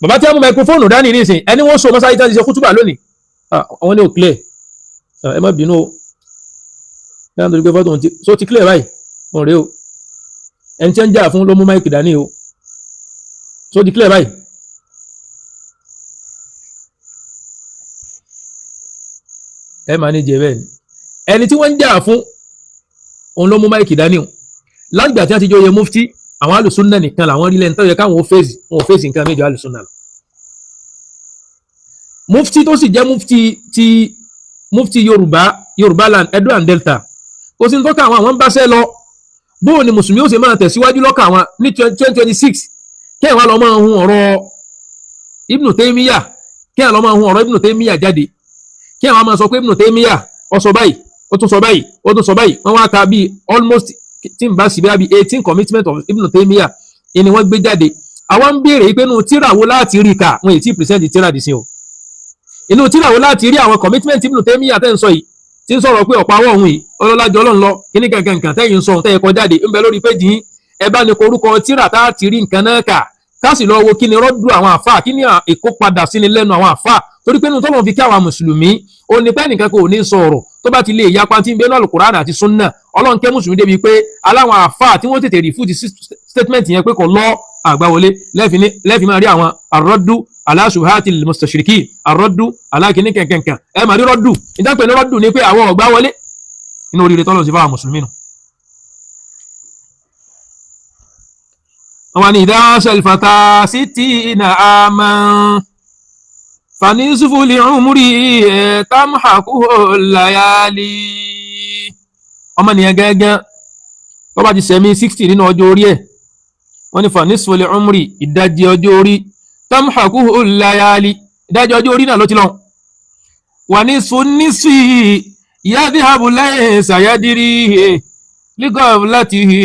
Bàbá tí wọ́n mú microphone dání nísìn, ẹni wọ́n so mọ́sáyí tí wọ́n ti ṣe kútúbà lónìí, àwọn ní ò clear. Ẹ má bínú o, ẹ má torí pé fọ́tò so ti clear báyìí. Wọn rèé o, ẹni tí wọ́n ń jà fún ló mú mic dání o. So ti clear báyìí. Ẹ máa ní jẹ bẹ́ẹ̀ ni, ẹni tí wọ́n ń jà fún òun ló mú mic dání o. Lágbà tí wọ́n ti jọ yẹ mufti, àwọn alùsùnà nìkan làwọn rí lẹ́nu tó yẹ káwọn ò fèsì, wọn ò fèsì nǹkan méjì alùsùnà lọ. Mufti tó sì jẹ́ mufti ti mufti Yorùbá, Yorùbá land, Edo and Delta, kò sí ní tọ́ka àwọn, àwọn ń báṣẹ́ lọ. Bóò ni mùsùlùmí ó ṣe máa tẹ̀síwájú lọ́kàn àwọn ní 2026, kí ẹ̀ wá lọ máa hun ọ̀rọ̀ Ibn Taymiyyah, kí ẹ̀ lọ máa hun ọ̀rọ̀ Ibn Taymiyyah jáde, kí ẹ̀ wá máa sọ pé Ibn Taymiyyah ó sọ báyìí, ó tún sọ báyìí, ó tún sọ báyìí. Wọ́n wá ka bíi almost, tí n bá sì bíi 18 commitment of Ibn Taymiyyah ni wọ́n gbé jáde. Àwọn ń béèrè pé inú tíra wo láti rí kà? Wọn èyí tí present tíra dì sí o. Inú tíra wo láti rí àwọn commitment Ibn Taymiyyah tẹ́ ń sọ yìí, tí ń sọ̀rọ̀ pé ọ̀pá àwọ̀ òun yìí ọlọ́lájọ́ ọlọ́run lọ, kíní kankan nǹkan tẹ́yìn ń sọ ohun tẹ́yẹ kọjáde ń bẹ lórí péjì yín? Ẹ bá ní korúkọ tíra tá a ti rí nǹkan náà kà, ká sì lọ wo kí ni rọ́dù àwọn àfáà, kí ni ìkópadà sí ni lẹ́nu àwọn àfáà. Torí pé nínú tọ́lọ́run fi kí àwọn mùsùlùmí ó ní pé ẹnìkan kò ní sọ ọ̀rọ̀ tó bá ti lè yapa tí ń bẹ nínú Al-Qur'an àti sunna. Ọlọ́run kẹ́ mùsùlùmí débi pé aláwọn àfáà tí wọ́n tètè refute statement yẹn pé kò lọ àgbáwọlé. Lẹ́ẹ̀fì máa rí àwọn àrọ́dù aláṣuhati mustashrikin, àrọ́dù alákìíní kẹ̀kẹ̀kẹ̀. Ẹ máa rí rọ́dù ìdápẹ́ ní rọ́dù ni pé àwọn ọ̀gbá wọlé inú oríire tọ́lọ̀ sí fáwọn mùsùlùmí nù. Wọ́n ní idha al-fata sittina aman fanisfu li-umri tamhaquhu layali. Ọmọnìyàn gẹ́gẹ́ tó bá ti sẹ̀mí 60 nínú ọjọ́ orí ẹ̀, wọ́n ní fanisfu li-umri, ìdajì ọjọ́ orí, tamhaquhu layali, ìdajì ọjọ́ orí náà ló ti lọ. Wa nisfu nisfi yadhhabu laysa yadri ligaflatihi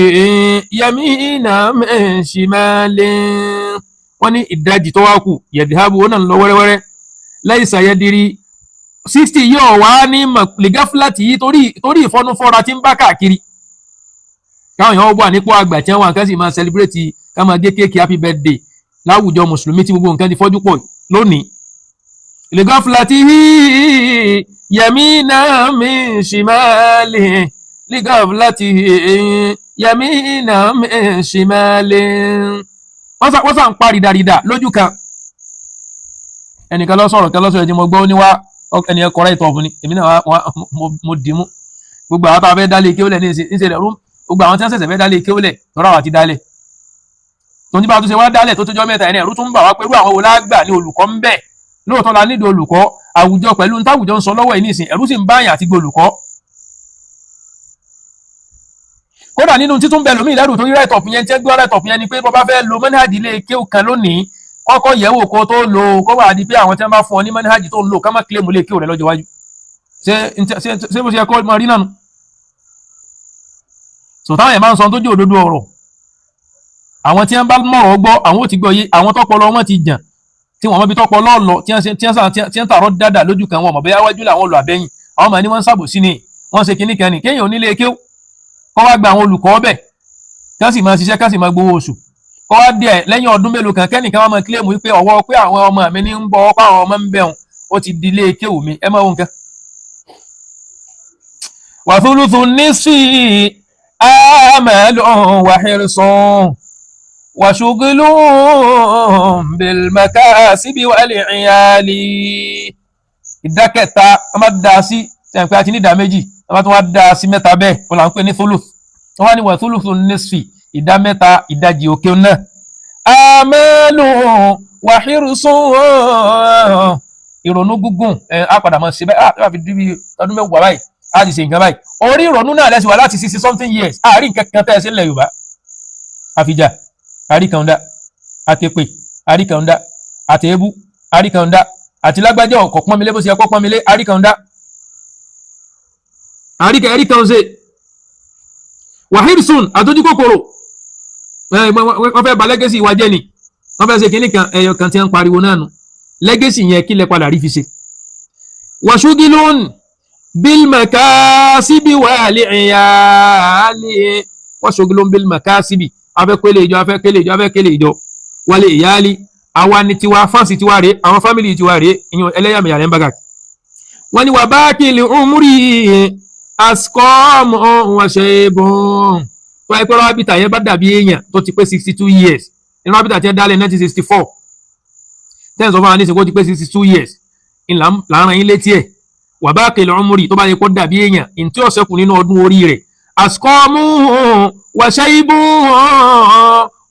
yamina min shimali. Wọ́n ní ìdajì tó wá kù, yadhhabu, ó náà lọ wẹ́rẹ́wẹ́rẹ́, laysa yadri, 60 yóò wá ní ligaflati yìí torí ìfọnúfọ́ra tí ń bá káàkiri. Káwọn èèyàn wà nípò àgbà tí wọ́n kàn sì máa celebrate, ká máa gé kéèkì happy birthday láwùjọ mùsùlùmí tí gbogbo nǹkan ti fọ́jú pọ̀ lónìí. Ligaflatihi yamina min shimali, ligaflatihi yamina min shimali. Wọ́n sà ń pa rìdàrìdà lójú kan. Ẹnìkan lọ sọ̀rọ̀ kan lọ́sọ̀rọ̀ tí mo gbọ́ níwá, ẹni ẹ kọ́ra ìtọ̀ fún ni, èmi náà mo dì mú. Gbogbo àwọn tó a fẹ́ dálé kéwìlẹ̀ ní ìṣe rẹ̀ rú, gbogbo àwọn tí wọ́n ṣẹ̀ṣẹ̀ fẹ́ dálé kéwìlẹ̀ tọ́ra wà ti dálé tó ní bá tó ṣe wá dálẹ̀ tó tójọ́ mẹ́ta, ẹni ẹ̀rú tún ń bà wá pẹ̀lú àwọn wo lágbà ní olùkọ́ ń bẹ̀. Lóòótọ́ la nídìí olùkọ́ àwùjọ pẹ̀lú ntáwùjọ ń sọ lọ́wọ́ ẹ̀ nísìn, ẹ̀rú sì ń báyàn àti gbé olùkọ́. Kódà nínú títún bẹ lómi ìlẹ́rù tó rí right up yẹn, tí ẹ gbé right up yẹn ni pé bọ́ bá fẹ́ lo mọ́níhàjì ilé kéwù kan lónìí, kọ́kọ́ yẹ̀wò kó tó lo, kó wà di pé àwọn tí wọ́n bá fún ọ ní mọ́níhàjì tó ń lò ká má kílèmù lè kéwù rẹ lọ́jọ́ iwájú. Ṣé bó ṣe yẹ kó máa rí náà nù? Sọ̀táwọn yẹn máa ń sọ tó jẹ́ òdodo ọ̀rọ̀. Àwọn tí wọ́n bá mọ̀rọ̀ gbọ́, àwọn ò ti gbọ́ yé. Àwọn tọ́pọlọ wọn ti jàn tí wọ́n mọ̀ bí tọ́pọlọ lọ, tí wọ́n tààrọ̀ dáadáa lójú kan, wọn mọ̀ bóyá wájú làwọn lọ àbẹ́yìn. Àwọn mọ̀ ní wọ́n ń ṣàbòsí ni wọ́n ṣe kinní kan ni kéèyàn onílé kéw kọ́ wá gba àwọn olùkọ́ ọbẹ̀ ká sì máa ṣiṣẹ́, ká sì máa gbowó oṣù, kọ́ wá díẹ̀ lẹ́yìn ọdún mélòó kan kẹ́nìkan wá máa kílèmù wípé ọwọ́ pé àwọn ọmọ mi ní ń bọ̀ ọ́, pé àwọn ọmọ ń bẹ̀rùn, ó ti di ilé kéwù mi. Ẹ máa wo nǹkan. Wàthuluthu nisfi amalun wa hirsun wa shughulun bil makasibi wal iyali. Ìdá kẹta wọ́n bá dá sí sẹ́yìn àti ní ìdá méjì, wọ́n bá tún wá dá sí mẹ́ta bẹ́ẹ̀, wọ́n là ń pè ní thuluth. Wọ́n wá ní wa thuluthu nisfi, ìdá mẹ́ta, ìdajì òkè náà, amalun wa hirsun, ìrònú gúngùn ẹ á padà mọ̀ sí bẹ́ẹ̀ á fi dúbí ọdún mẹ́wàá báyìí á ti ṣe nǹkan báyìí. Orí ìrònú náà lẹ́sìn wà láti 60 something years, àárín nǹkan kan tẹ́ ẹ sí ilẹ̀ Yorùbá. Àfijá àríkàndá, àtẹ̀pè àríkàndá, àtẹ̀ébú àríkàndá, àti lágbájá ọkọ̀ pọ́nmilé bó ṣe yẹ kó pọ́nmilé àríkàndá, àríkà àríkànṣe wàhírsùn àtọ́jú kòkòrò. Wọ́n fẹ́ ba lẹ́gẹ́sì ìwà jẹ́ ni, wọ́n fẹ́ ṣe kinní kan ẹyọ kan tí wọ́n ń pariwo náà nù. Lẹ́gẹ́sì yẹn kí lẹ padà rí fi ṣe. Wàṣúgìlún bílmàkásíbì wà lè ìyáálé, wàṣúgìlún bílmàkásíbì, afẹ́kọ́lé ìjọ, afẹ́kọ́lé ìjọ, afẹ́kọ́lé ìjọ, wà lè ìyáálé, àwa ni tiwa, fáǹsì tiwa rèé, àwọn fámìlì tiwa rèé, ìyẹn ẹlẹ́yàmẹ̀yà rẹ̀ ń bá kàkì. Wọ́n ní wà bá kìlì umri askọ́ọ̀mù wàṣẹ́bùn. Tó wáyé pé rábìtà yẹn bá dàbí èèyàn tó ti pé 62 years ní rábìtà tí wọ́n dálẹ̀ 1964, tẹ́ǹsì sọ fún wa ní ìsìnkú ó ti pé 62 years láàrin yín létí ẹ̀. Wà bá kìlì umri, tó bá yẹ kó dàbí èèyàn ntí ó ṣẹ́kù nínú ọdún orí rẹ̀, askọ́ọ̀mù Wàṣẹ́ibú,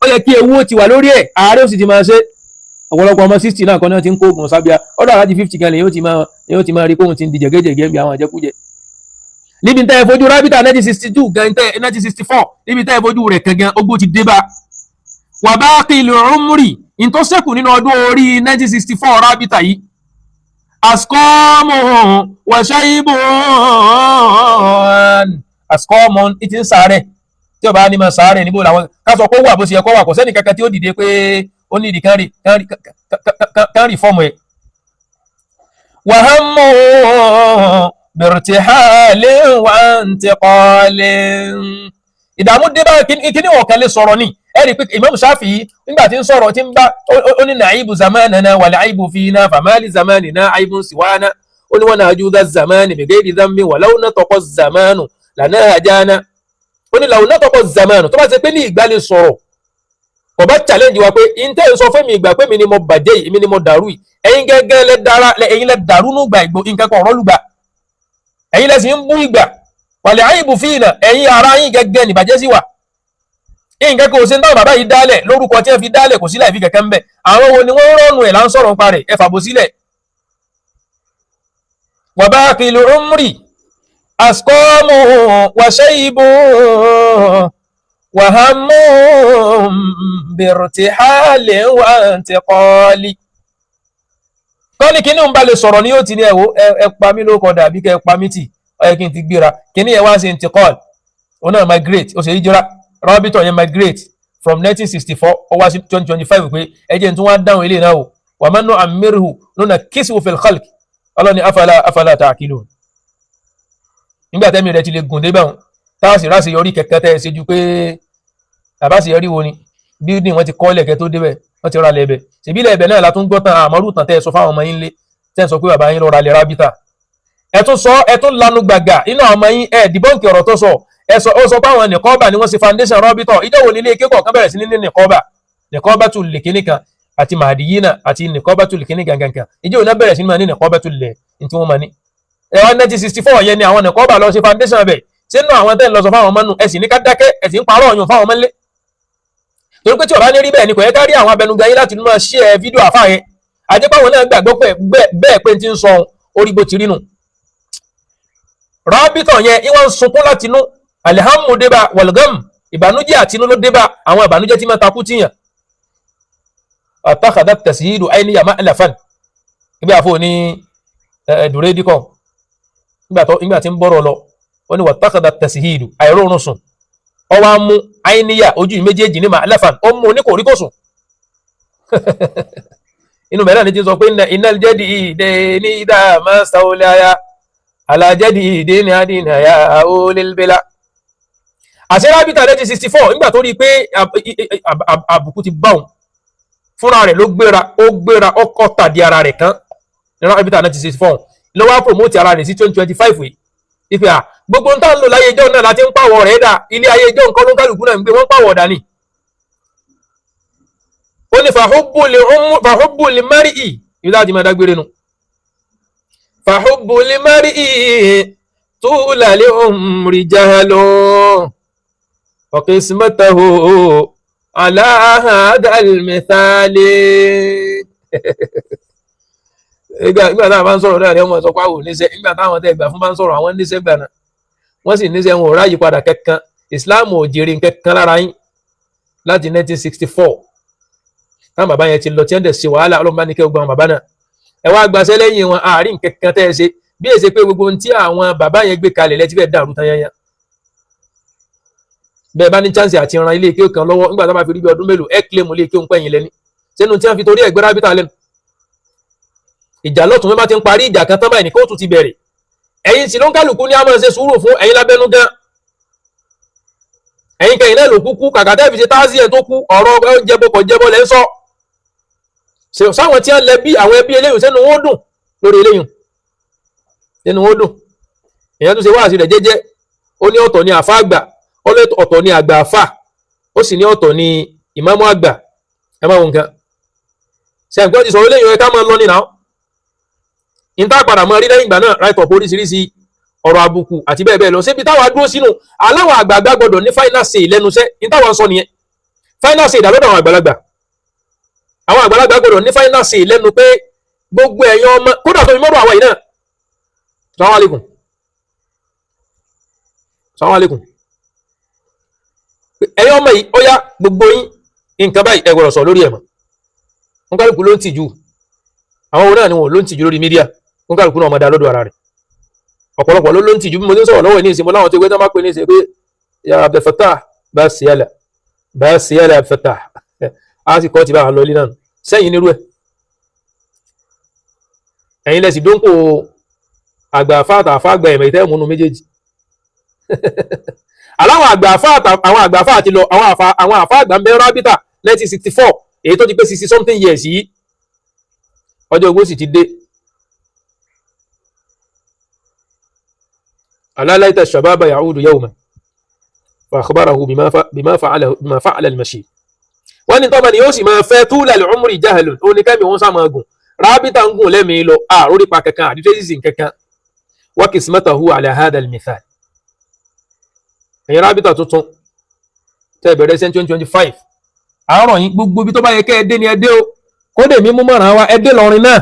ó yẹ kí ewu ó ti wà lórí ẹ̀, ààrẹ ó sì ti máa ṣe. Ọ̀pọ̀lọpọ̀ ọmọ 60 náà kan náà ti ń kó oògùn sábíà. Ọ̀dọ̀ aláàjì 50 kan lèyìn ó ti máa rí kóhun ti ń di jẹ̀gẹ́jẹ̀gẹ́ bí àwọn àjẹkújẹ. Níbi tẹ́ ẹ fojú rábìtà 1962 gan, tẹ́ 1964, níbi tẹ́ ẹ fojú rẹ̀ kan gan, ogbó ti dé bá. Wà bá kìlì umri, in tó ṣẹ́kù nínú ọdún orí 1964 rábìtà yìí, asqamu wa shaybun, asqamu, ìtì ń sàárẹ̀ tí ọba ní ma sàárẹ̀. Níbo làwọn ká sọ pé ó wà bó ṣe yẹ kó wà? Kò sẹ́ni kankan tí ó dìde pé ó ní ìdí kan rí fọ́ọ̀mù ẹ̀. Wàhámù birtihali wa intiqali, ìdààmú dé bá kíní ọ̀kan lè sọ̀rọ̀ ni. Ẹ rí i pé Imam Shafi'i, nígbà tí ń sọ̀rọ̀, tí ń bá ó ní nàìbù zamanana wal aibu fina famali zamanina aibun siwana. Ó ní wọn náà ju zamani bighairi dhanbin walau nataqa zamanu lana hajana. Ó ní law nataqa zamanu, tó bá ṣe pé ní ìgbà lè sọ̀rọ̀, kò bá challenge wa pé intẹ́ ń sọ fún mi ìgbà pé mi ni mo bàjẹ́ yìí, èmi ni mo dàrú yìí, ẹ̀yin gẹ́gẹ́ lẹ dára, ẹ̀yin lẹ dàrú nùgbà ìgbò nǹkan kan ọ̀rọ̀ lùgbà, ẹ̀yin lẹ sì ń bú ìgbà. Wal aibu fina, ẹ̀yin ara yín gẹ́gẹ́ nìbàjẹ́ sí wa. Nǹkan kò sí táwọn bàbá yìí dálẹ̀ lórúkọ tí wọ́n fi dálẹ̀, kò sí láì fi kẹ̀kẹ́ ń bẹ̀. Àwọn wo ni wọ́n rọ́ọ̀nù ẹ̀ là ń sọ̀rọ̀ nípa rẹ̀? Ẹ fàbò sílẹ̀. Wa baqil umri asqamu wa shaybu wa hammu birtihali wa intiqali. Kọ́ni kí ní ń bá lè sọ̀rọ̀ ni yóò ti ní ẹ̀wọ́ ẹ pa mí lóko dàbí kẹ́ ẹ pa mí tì, ó yẹ kí n ti gbéra. Kí ní ẹ wá ṣe intiqal, òun náà migrate, ó ṣe hijra. Rábìtọ̀ yẹn migrate from 1964, ó wá sí 2025 pé ẹ jẹ́ n tún wá dáhùn ilé náà o. Wa man nu'ammirhu nunakkisuhu fil khalq. Ọlọ́ni afala afala ta'qilun. Nígbà tẹ́mi rẹ̀ ti lè gùn débẹ̀ wọn, táàsì ráṣì yọrí kẹ̀kẹ́ tẹ́ ẹ ṣe ju pé àbáṣe yọrí wo ni building wọ́n ti kọ́ lẹ̀kẹ́ tó débẹ̀, wọ́n ti ra lẹ̀bẹ̀ ṣèbí lẹ̀bẹ̀ náà la tún gbọ́ tán. Àmọ́rù tán tẹ́ ẹ sọ fáwọn ọmọ yín lé, tẹ́ ẹ sọ pé bàbá yín lọ ra lẹ̀ rábìtà, ẹ tún sọ, ẹ tún lanu gbàgà inú àwọn ọmọ yín, ẹ debunk ọ̀rọ̀ tó sọ. Ẹ sọ, ó sọ pé àwọn nìkọ́ọ̀bà ni wọ́n ṣe foundation rọ́bìtọ̀. Ìjọ wo nílé kékọ̀ọ́ kan bẹ̀rẹ̀ sí ní nìkọ́ọ̀bà, nìkọ́ọ̀bà tún lè kíní kan àti màdìyínà àti nìkọ́ọ̀bà tún lè kíní gangan kan? Ìjọ wo náà bẹ̀rẹ̀ sí ní máa ní nìkọ́ọ̀bà tún lẹ̀ ní tí wọ́n máa ní? Ẹ wá 1964 yẹn ni àwọn nìkọ́ọ̀bà lọ ṣe foundation bẹ̀ sínú àwọn tẹ́ ń lọ sọ fáwọn ọmọ nù. Ẹ sì ní ká dákẹ́, ẹ sì ń parọ́ ọ̀yàn fáwọn ọmọ ńlẹ̀, torí pé tí ọ̀rá ní rí bẹ́ẹ̀ ni kò yẹ ká rí àwọn abẹnugan yín láti máa ṣí ẹ fídíò àfáà yẹn. Àjẹpáwọn náà gbàgbọ́ pé bẹ́ẹ̀ pé ti ń sọ orí bó ti rí nù. Rábìtàn yẹn ìwọ̀n ń sunkún láti inú alihamu débà wàlgam, ìbànújẹ́ àtinú ló débà, àwọn ìbànújẹ́ tí máa takú tíyàn. Àtàkàdá tẹ̀síìdù àìníyàmá ẹlẹ́fàn níbi àfọ ní dùrẹ́dì kan nígbà tí ń bọ̀rọ̀ lọ, ó ní wàtàkàdá tẹ̀síìdù, àìróorun sùn, ó wá mú àìníyà ojú méjèèjì ní màálẹ́fàn, ó mú ní kò rí kò sùn. Inú bẹ̀rẹ̀ ní ti sọ pé iná jẹ́dì ìdè ní ìdá máa sáwọlé aya alájẹ́dì ìdè ní àdínàyà olélbélá. Àṣẹ rábìtà 1964, nígbà tó rí i pé àbùkù ti bá òun, fúnra rẹ̀ ló gbéra, ó gbéra, ó kọ́ tàdí ara rẹ̀ kan ní rábìtà 1964 ló wá promote ara rẹ̀ sí 2025 yìí. Ìpè à gbogbo ń tà ń lò láyé ijọ́ náà láti ń pàwọ̀ rẹ̀ dà. Ilé ayé ijọ́ nǹkan ló ń kálukú náà ń gbé, wọ́n ń pàwọ̀ dà ní. Ó ní fàhùbù lè márì ì ibi láti máa dágbére nu. Fàhùbù lè márì ì túlà lè umri jahalo ọ̀kẹ́sìmọ́tàhó aláhàdàlmẹ́sàlẹ̀. Ìgbà táwọn bá ń sọ̀rọ̀ náà ni wọ́n sọ pé àwọn oníṣẹ́. Ìgbà táwọn tẹ́ gbà fún bá ń sọ̀rọ̀, àwọn oníṣẹ́ gbà náà, wọ́n sì níṣẹ́, wọn ò ráyè padà kankan. Islam ò jèrè kankan lára yín láti 1964 táwọn bàbá yẹn ti lọ, tí wọ́n dẹ̀ ṣe wàhálà. Ọlọ́run bá ní kẹ́ gbogbo àwọn bàbá náà, ẹ wá gbaṣẹ́ lẹ́yìn wọn, àárín kankan tẹ́ ẹ ṣe bí èsè pé gbogbo ohun tí àwọn bàbá yẹn gbé kalẹ̀ lẹ́tí fẹ́ dàrú tán yányán. Bẹ́ẹ̀ bá ní chance àti ran ilé ike kan lọ́wọ́, nígbà tó bá fi rí bí ọdún mélòó, ẹ claim ilé ike ń pẹ́yìn lẹ́ni sínú tí wọ́n fi torí ẹ̀gbẹ́ rábítà lẹ́nu. Ìjà lọ́tún mẹ́bàá ti ń parí ìjà kan tán báyìí ní kóòtù ti bẹ̀rẹ̀. Ẹ̀yin sì ló ń kálukú ní a máa ṣe sùúrù fún ẹ̀yin lábẹ́nú gan. Ẹ̀yin kẹyìn náà ló kúkú kàkà tẹ́ fi ṣe táàsì ẹ̀ tó kú, ọ̀rọ̀ jẹbọ kọ̀ jẹbọ lẹ́ ń sọ. Sáwọn tí wọ́n lẹ bí àwọn ẹbí eléyìí sẹ́nu wọn ó dùn lórí eléyìí, sẹ́nu wọn ó dùn. Èèyàn tó ṣe wáàsí rẹ̀ jẹ́jẹ́, ó ní ọ̀tọ̀ ní àfa àgbà, ọ̀tọ̀ ní àgbà àfà, ó sì ní ọ̀tọ̀ ní ìmáàmù àgbà. Ẹ máa wọ nǹkan ṣe àgbẹ̀ ti sọ̀rọ̀ eléyìí, ẹ ká máa lọ nínú àwọn ìta padà mọ́ rí lẹ́yìn ìgbà náà, write up oríṣiríṣi. Ọ̀rọ̀ àbùkù àti bẹ́ẹ̀ bẹ́ẹ̀ lọ. Ṣébi táwa dúró sínú aláwọ̀ àgbààgbà gbọ́dọ̀ ní final say lẹ́nu iṣẹ́ ní táwa ń sọ nìyẹn. Final say ìdálọ́dọ̀ àwọn àgbàlagbà. Àwọn àgbàlagbà gbọ́dọ̀ ní final say lẹ́nu pé gbogbo ẹ̀yin ọmọ, kódà tó fi mọ́rọ̀ àwa yìí náà. Salaam alaikum, salaam alaikum. Ẹ̀yin ọmọ yìí, ó yá, gbogbo yín, nǹkan báyìí ẹ gbọ́dọ̀ sọ lórí ẹ̀ mọ́. Wọn kálukú ló ń tìjú. Àwọn wo náà ni wọn ló ń tìjú lórí media? Wọn kálukú náà ọmọdé alọ́dọ̀ ara rẹ̀. Ọ̀pọ̀lọpọ̀ ló ń tìjú. Bí mo ti ń sọ̀rọ̀ lọ́wọ́ ní ìsìn, mo láwọn tó gbé tó máa pè ní ìsìn pé ya Abdulfatah bá sí yàlà, bá sí yàlà Abdulfatah, á sì kọ́ ti bá a lọ ilé náà sẹ́yìn nírú ẹ̀. Ẹ̀yin lẹ́sìn dóńkò àgbà fáàtà àfáàgbà ẹ̀mẹ̀ ìtẹ́mùnú méjèèjì. Aláwọn àgbà fáàtà, àwọn àgbà fáàtì lọ, àwọn àfá àgbà ń bẹ rábítà 1964, èyí tó ti pé 60 something years yìí. Ọjọ́ ogbó sì ti dé. Ala laita shababa ya'udu yawman fa akhbarahu bima fa'ala al-mashi. Wọ́n ní tọ́mọ ni yóò sì máa fẹ́ tula al-umri jahlun, ó ní kẹ́mi òun sá máa gùn rábítà ń gùn lẹ́mìí lọ àrórí pa kankan àti tẹ́sísì kankan. Wa qismatahu ala hadha al-mithal. Ẹ̀yin rábítà tuntun tẹ́ bẹ̀rẹ̀ sẹ́ 2025, àárọ̀ yín, gbogbo ibi tó bá yẹ kẹ́ ẹ dé ni ẹ dé o. Kódé mi mú mọ̀ràn wa, ẹ dé lọrin náà,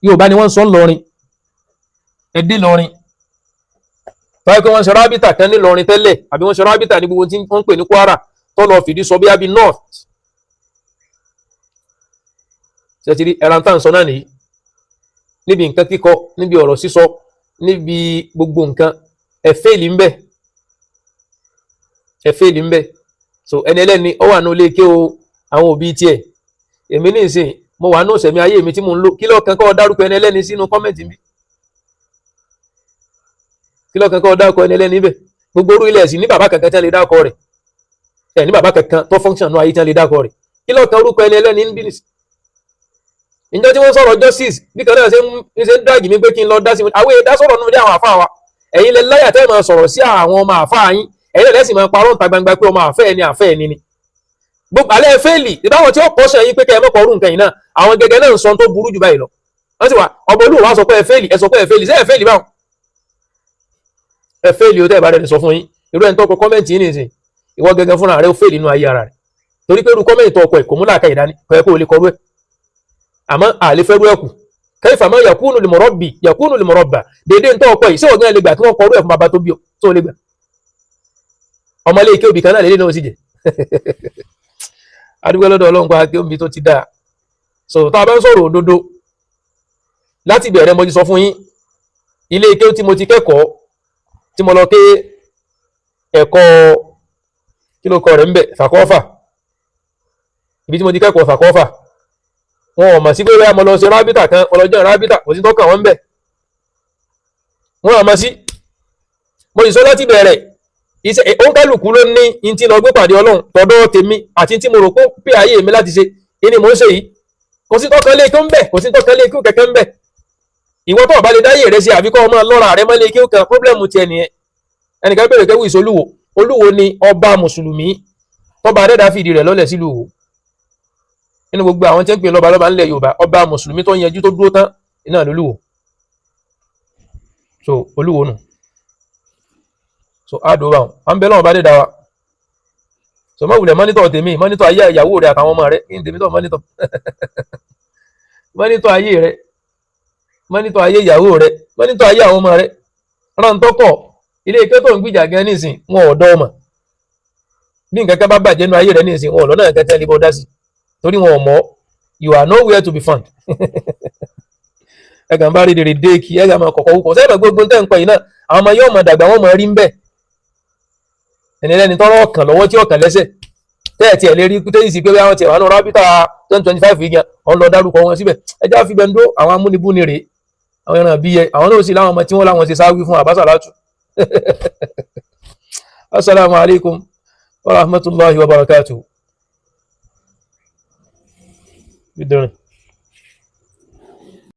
Yorùbá ni wọ́n ń sọ lọrin, ẹ dé lọrin. Tọ́yẹ pé wọ́n ṣe rábítà kan ní lọrin tẹ́lẹ̀, àbí wọ́n ṣe rábítà ní gbogbo tí wọ́n ń pè ní Kwara tó lọ fìdí sọ bí abi north ṣètìrí ẹran tá à ń sọ náà nìyí, níbi nǹkan kíkọ, níbi ọ̀rọ̀ sísọ, níbi gbogbo nǹkan, ẹ fẹ́ẹ̀lì ń bẹ, ẹ fẹ́ẹ̀lì ń bẹ. So ẹni ẹlẹ́ni ó wà ní ilé ké o, àwọn òbí tiẹ̀. Èmi ní ìsìn mo wà ní òsèmí ayé mi tí mo ń lò. Kí lọ́ọ̀kan kọ́ dárúkọ ẹni ẹlẹ́ni sínú kọ́mẹ̀ntì mi? Kí lọ́ọ̀kan kọ́ dárúkọ ẹni ẹlẹ́ni bẹ̀? Gbogbo orú ilẹ̀ ẹ̀sìn ní bàbá kankan tí wọ́n lè dárúkọ rẹ̀, ẹ̀ ní bàbá kankan tó function ní ayé tí wọ́n lè dárúkọ rẹ̀. Kí lọ́ọ̀kan orúkọ ẹni ẹlẹ́ni ń bí nìsín? Ìjọ tí wọ́n sọ̀rọ̀ justice bí kan náà ṣe ń dráàgì mi pé kí n lọ dá sí mi, àwọn èdè sọ̀rọ̀ nínú ilé àwọn àfáà wa. Ẹ̀yin lẹ láyà tẹ́ máa sọ̀rọ̀ sí àwọn ọmọ àfáà yín, ẹ̀yin lẹ sì máa parọ́ níta gbangba pé ọmọ àfẹ́ ẹni àfẹ́ ẹni ni. Gbogbo alẹ́ fẹ́ẹ̀lì ìbáwọn tí ó kọ́ sẹ́yìn pé kẹ́ ẹ mọ́kọ̀ ọrú nǹkan yìí náà, àwọn gẹ́gẹ́ náà ń sọ tó burú jù báyìí lọ. Wọ́n sì wà ọmọ olúwo wa sọ pé ẹ fẹ́ẹ̀lì, ẹ sọ pé ẹ fẹ́ẹ̀lì, ṣé ẹ fẹ́ẹ̀lì báwọn? Ẹ fẹ́ẹ̀lì o, tẹ́ ẹ bá rẹ̀ sọ fún yín. Irú ẹni tó kọ kọ́mẹ́ǹtì yìí nìsín, ìwọ gẹ́gẹ́ fúnra rẹ ó fẹ́ẹ̀lì nínú ayé ara rẹ̀, torí pé irú kọ́mẹ́ǹtì tó ọkọ̀ ẹ̀ kò mú làákàyè dání, kò yẹ kó o lè kọrú ẹ̀. Àmọ́ àlè fẹ́ rú ẹ̀kù kayfa ma yakunu limurabbi yakunu limurabba. Dédé ń tọ́ ọkọ yìí, ṣé ọ̀gá lè gbà kí wọ́n kọrú ẹ̀ fún bàbá tó bí ọ tó lè gbà? Ọmọlé ike òbí kan náà lélẹ́ náà sì jẹ́. Adúgbò lọ́dọ̀ Ọlọ́run pa ake omi tó ti dáa. So tá a bá ń sọ̀rọ̀ òdodo láti bẹ̀rẹ̀, mo ti sọ fún yín ilé ike tí mo ti kẹ́kọ̀ọ́, tí mo lọ ké ẹ̀kọ́ kí ló kọ rẹ̀ ń bẹ̀, fàkọ́fà. Ibi tí mo ti kẹ́kọ̀ọ́ fàkọ́fà, wọn ò mọ̀ sí pé bóyá mo lọ ṣe rábítà kan, mo lọ jẹ́ rábítà, kò sí tọ́kàn wọn ń bẹ̀, wọn ò mọ̀ sí. Mo sì sọ láti bẹ̀rẹ̀ iṣẹ́ òǹkálùkù ló ní in tí lọ gbé pàdé Ọlọ́run tọ̀dọ̀ tèmi àti tí mo rò pé pé ayé mi láti ṣe ni mò ń ṣe yìí. Kò sí tọ́kàn lé kí ó ń bẹ̀, kò sí tọ́kàn lé kí ó kẹ̀kẹ́ ń bẹ̀. Ìwọ tó bá lè dáyé rẹ sí, àbíkọ́ ọmọ lọ́ra rẹ mọ́ lé kí ó kan, pírọ́blẹ́mù tiẹ̀ nìyẹn. Ẹnìkan bẹ̀rẹ̀ kẹ́wù ìsolúwo, olúwo ni ọba mùsùlùmí tọba adẹ́dá fìdí rẹ̀ lọ́lẹ̀ sílùú wo. Nínú gbogbo àwọn tí ń pè lọ́ba lọ́ba ńlẹ̀ Yorùbá, ọba mùsùlùmí tó yanjú tó dúró tán iná lolúwo. So olúwo nù. So àdó bá wọn à ń bẹ lọ́wọ́ bá dé da wa. So má wulẹ̀ mọ́nítọ̀ tèmi, mọ́nítọ̀ ayé ìyàwó rẹ àtàwọn ọmọ rẹ, kí n tèmi tó mọ́nítọ̀ mọ́nítọ̀ ayé rẹ, mọ́nítọ̀ ayé ìyàwó rẹ, mọ́nítọ̀ ayé àwọn ọmọ rẹ. Rántọ́kọ̀ ilé ike tó ń gbìjà gan nísìn, wọn ò dọ́ ọmọ. Bí nǹkan kan bá bàjẹ́ nínú ayé rẹ nísìn, wọn ò lọ́nà nǹkan tẹ́lẹ̀ bọ́ dá sí, torí wọn ò mọ̀. You are nowhere to be found. Ẹ kàn bá rí dèrè déèkì, ẹ kàn máa kọ̀kọ́ wúkọ̀ sẹ́yìn gbogbo tẹ́ ń pẹ́ yìí náà, àwọn ọmọ yóò máa dàgbà, wọ́n máa rí ń bẹ̀. Ẹni ẹlẹ́ni tọ́rọ ọ̀kàn lọ́wọ́ tí ọ̀kàn lẹ́sẹ̀ tẹ́ẹ̀ tiẹ̀ lè rí tẹ́yìn sí pé àwọn tiẹ̀ wà ní rábítà 2025 yìí gan, ọ̀n lọ dárúkọ wọn síbẹ̀. Ẹ já fi bẹ́ẹ̀ dó àwọn amúnibúni rèé, àwọn ẹran bí yẹ, àwọn náà sì láwọn ọmọ tí wọ́n láwọn ṣe sáwí fún àbáṣà látù. Assalamu alaikum wa rahmatullahi wa barakatuh. Bidrin.